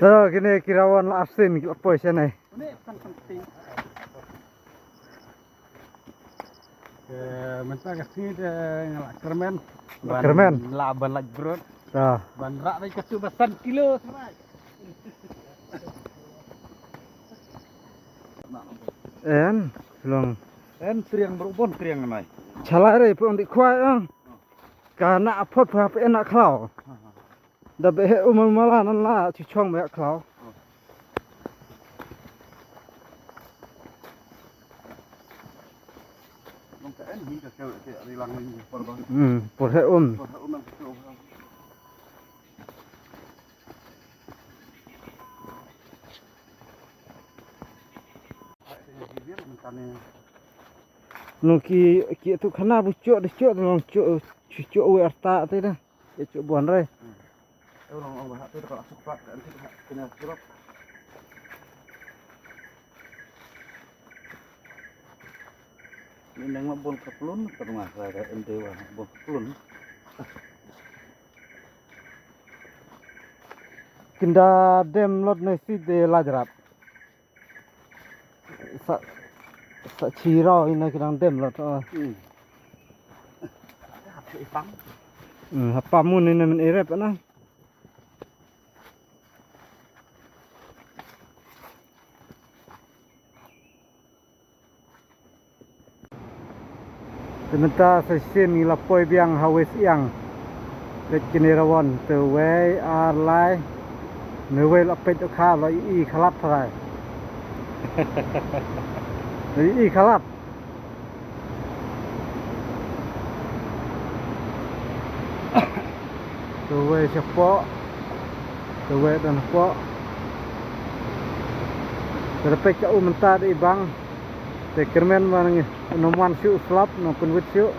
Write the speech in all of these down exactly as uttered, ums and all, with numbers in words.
To, kine ki Rawon la absent, ki la poi shane. Mynta ka sngi te nga la kyrmen. Kyrmen. La ban lait brot. To. Ban rah dei ka su ba san kilo. En, long. En triang bro bon triang nai. Chalai re pun di kwai ang. Ka na apot pa pe na khlaw. Da be he umar mala nan la chu chong me khlaw. Long ka en hi ka ke ke ri lang ni por ba. Hmm, por he um. Por he um ang ke. Nung ki, ki tu khana bu chok de chok nung chok, chok chok we arta te da. Ye chok buan re. Ong ong ba tu ka suk pak kan ti ha kena surok. Ni nang ma bol ka plun ka tengah ka ka ente wa bol ka plun. Kinda dem lot ne si de lajrap. Sa, sa chirau ina kidang dem lot. Hmm. Hmm, hapa mun ina men erep na. Te mynta sa shisien ngi la poi biang ha West Iang. Peit kine Rawon te wei ar lai. Ne wei la peit u kha la i khalat tharai. La i khalat. Te wei shapoh. Te wei don hapoh. Te la peit ka u mynta da i bang. Te kyrmen ba ngi ym wan shuh slap nong pynwit shuh.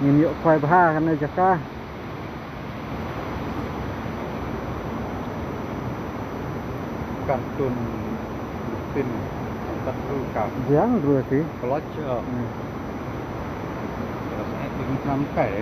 Ngin ïoh khwai bha kane jaka. Kartun tin kat ru ka. Jang ru ti. Klot. Hmm. Terus eh tin nam kai.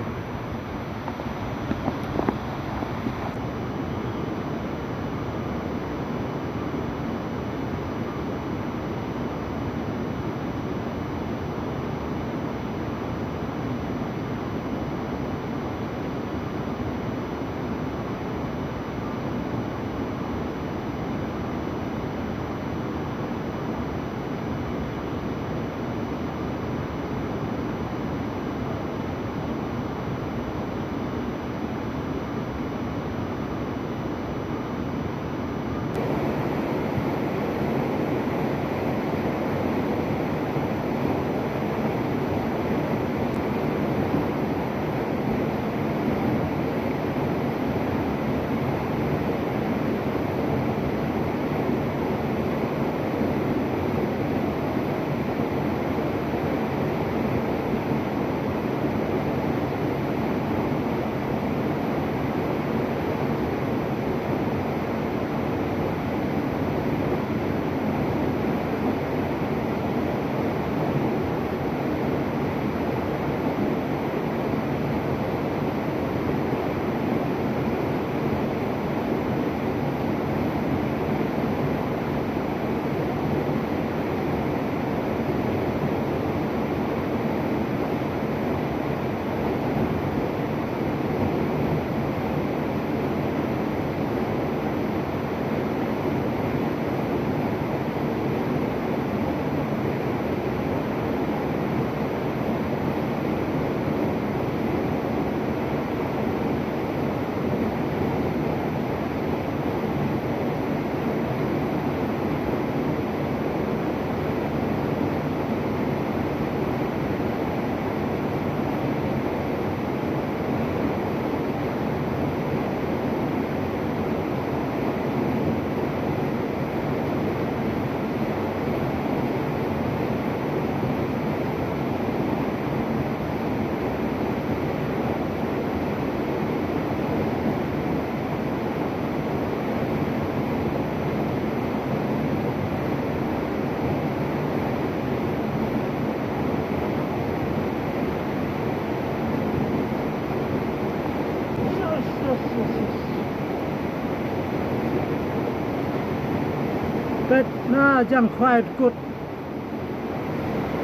Peit na jang khwai kut.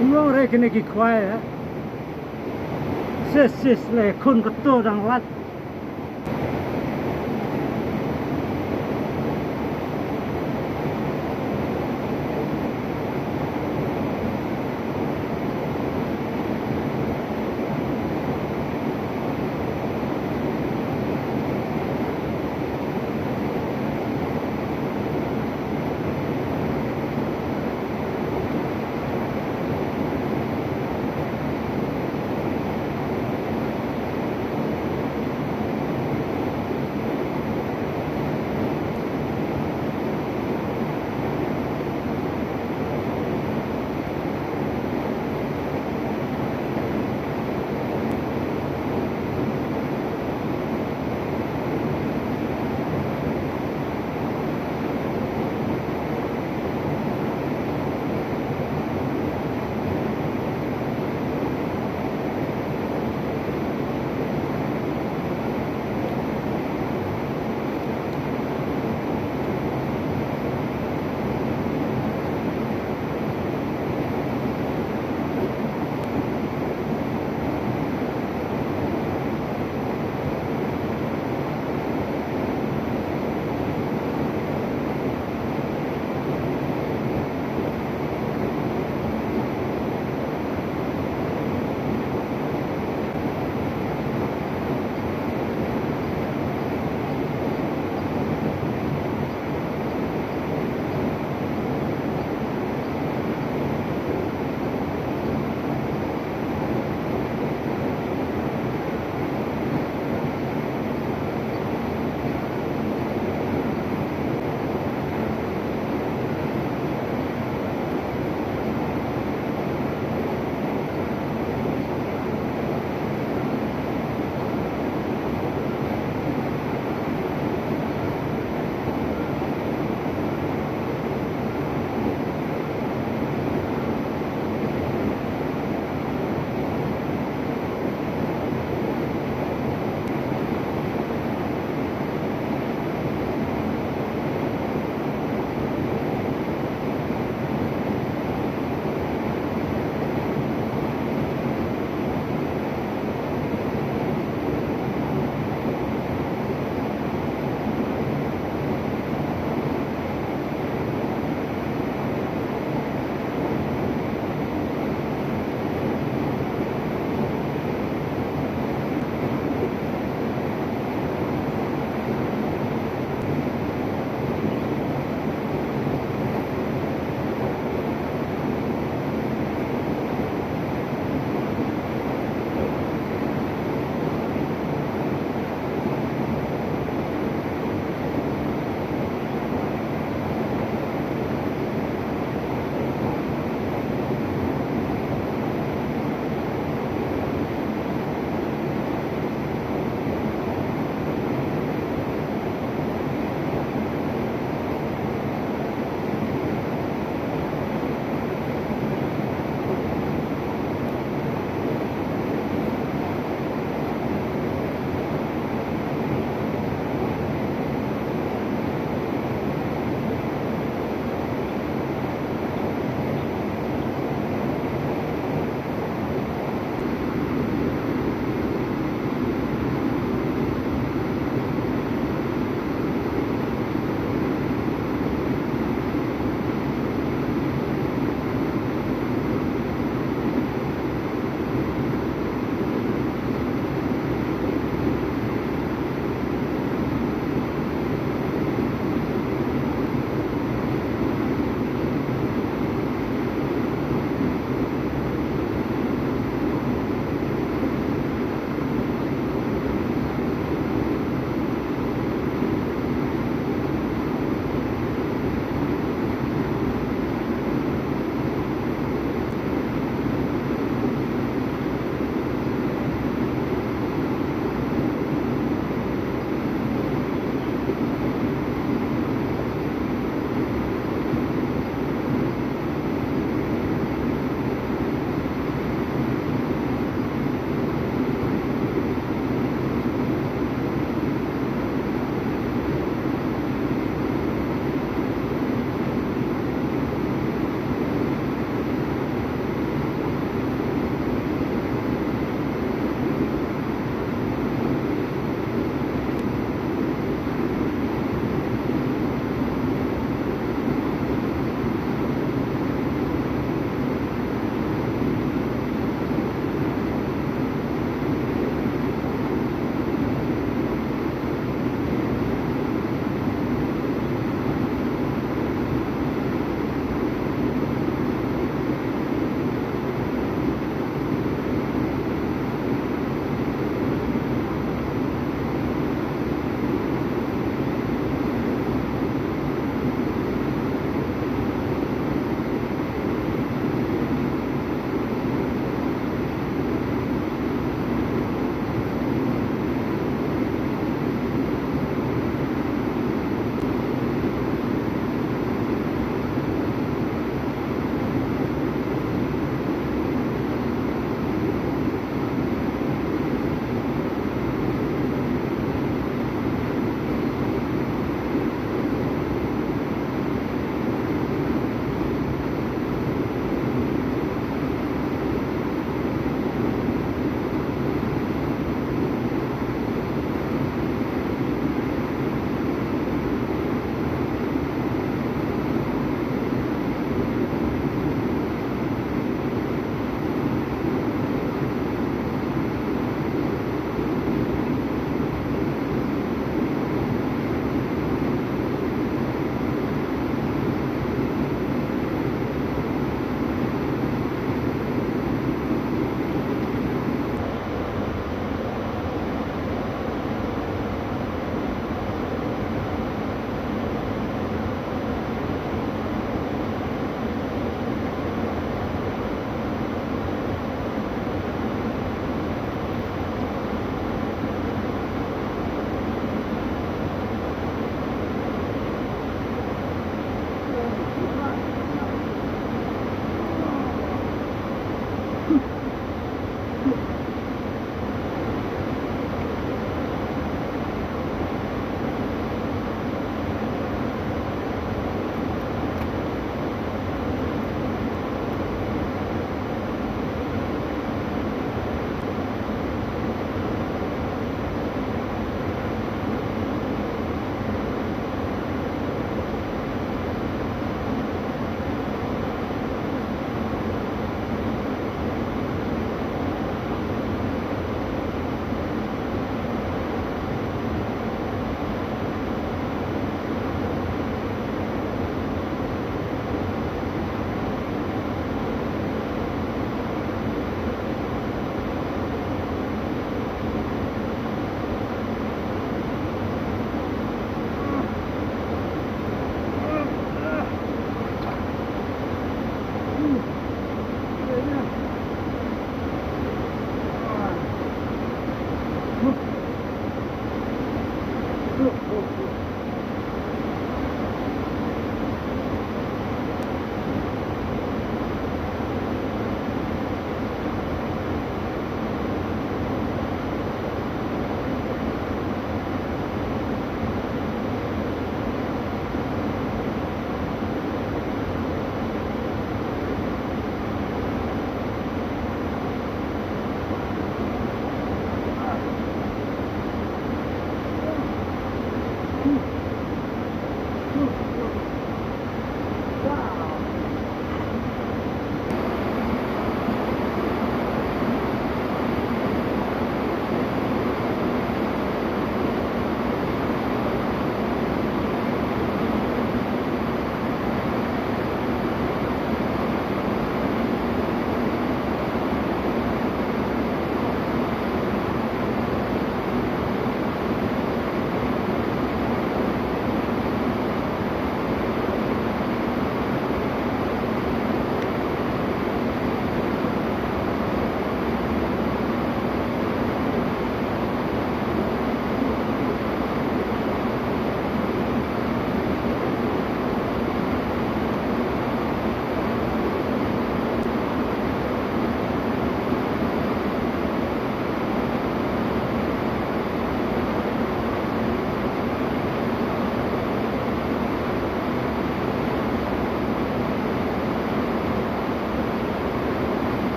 Ym long re kine ki khwai ha. Sis sis le khun kato dang lat.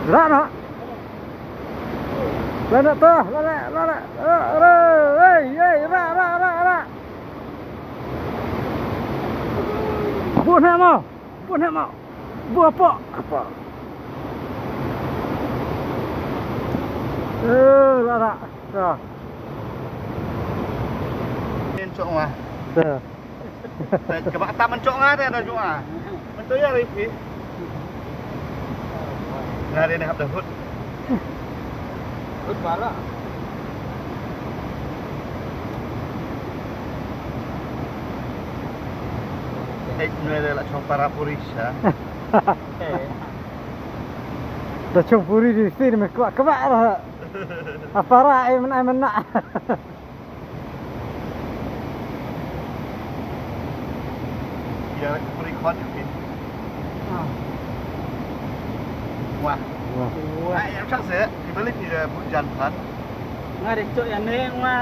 Lah noh. Lah noh tu, lah lah, lah lah. Eh, eh, eh, eh, rak, rak, rak, rak. Buh noh mo. Buh noh mo. Buh apa? Apa? Eh, lah, lah. Dah. Ni cok mah. Dah. Ka ba tam cok nga te da cok nga. Mynta ïa ri phi. Nga ri ne hap da hut. Hut para. Hei, nwe de la chong para puri sha. Da chong puri di sini me kwah kwah lah. Apara ai men ai men nak. Ïa, ka puri khot ïa phi. Ah. Wah. Wah. Wah. Ai, ïa, chak se, ki balik ki, eh, bu jan phat. Nga dei chok ïa ne, nga.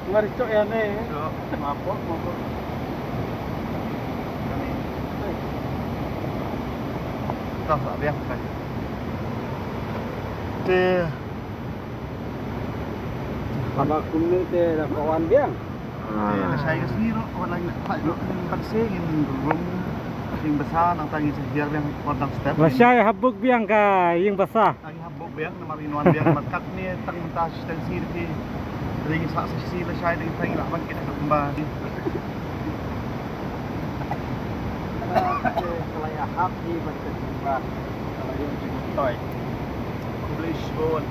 Nga dei chok ïa ne. Chok. Mapok, mapok. Kani. Hei. Tah, tak biang, kan. Te. Haba kumne te da ka wan biang. Te lashai ka sngi ruh, wat la ngi la phai ruh, pat se ngin rung ïing basa, nangta ngin sa hiar biang por dang step. Lashai hap buk biang ka ïing basa. Ngi hap buk biang, namar ngin wan biang, namar katne tang mynta shisien sngi te. Te ngi sa sa sngi lashai te ngi la ban kit kumba. Te ka la ïahap hi ban kit kumba. Ka la ïoh jingmyntoi. Khublei shibun.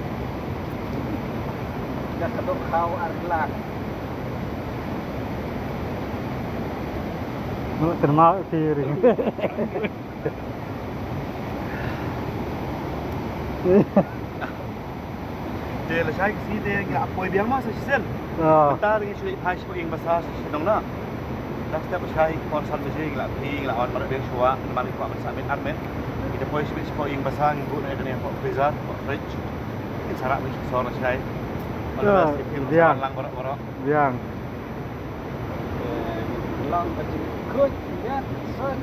Da ka dok khaw ar lak. Mut kynmaw ki ri. Te lashai ka sngi te ngi la poi biang ma sa shisien. Ah. Mynta ngi shu leit phai sha ïing basa sha shnong na. Da step lashai por san baje ngi la phi, ngi la wan mareh biang shuwa, namar ngi kwah ban sa miet ar miet. Ngi da poi sha ïing basa, ngi buh noh ïa kane hapoh freezer, hapoh fridge. Ngin sa rah biang sha sor lashai. All the best, biang. Lang baroh baroh. Biang. Lang ka jingkhuid, biang, son.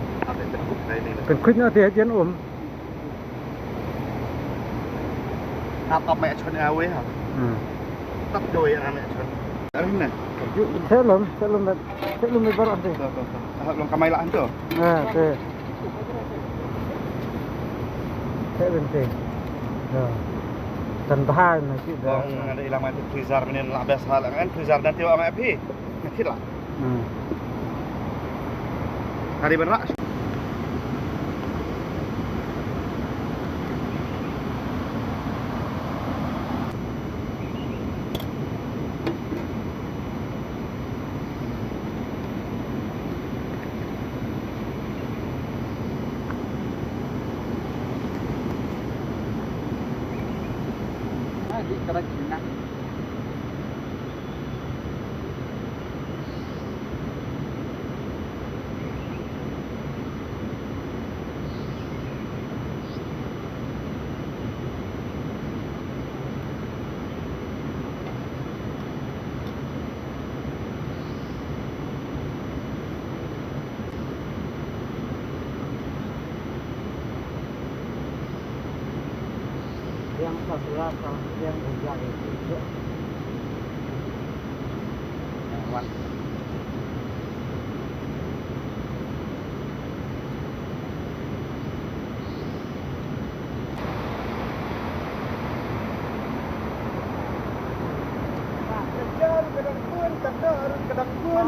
Pynkhuid noh te ïa jen um. Tap ap me chon ïa wei ha. Hmm. Tap do ïa me chon. Arang na. Chelum, chelum, chelum baroh te. To, to, to. Hap long kamai lah tu. Ha, te. Chelum te. Ya. Dan bahan na ki da. Ong ada ilang mati freezer minin lah best hal kan freezer dan tiwa ngai phi. Nakit lah. Hmm. Hari berak. Yang sebelah sama yang bujang itu. Yang wan. Kadang pun, kadang, kadang pun.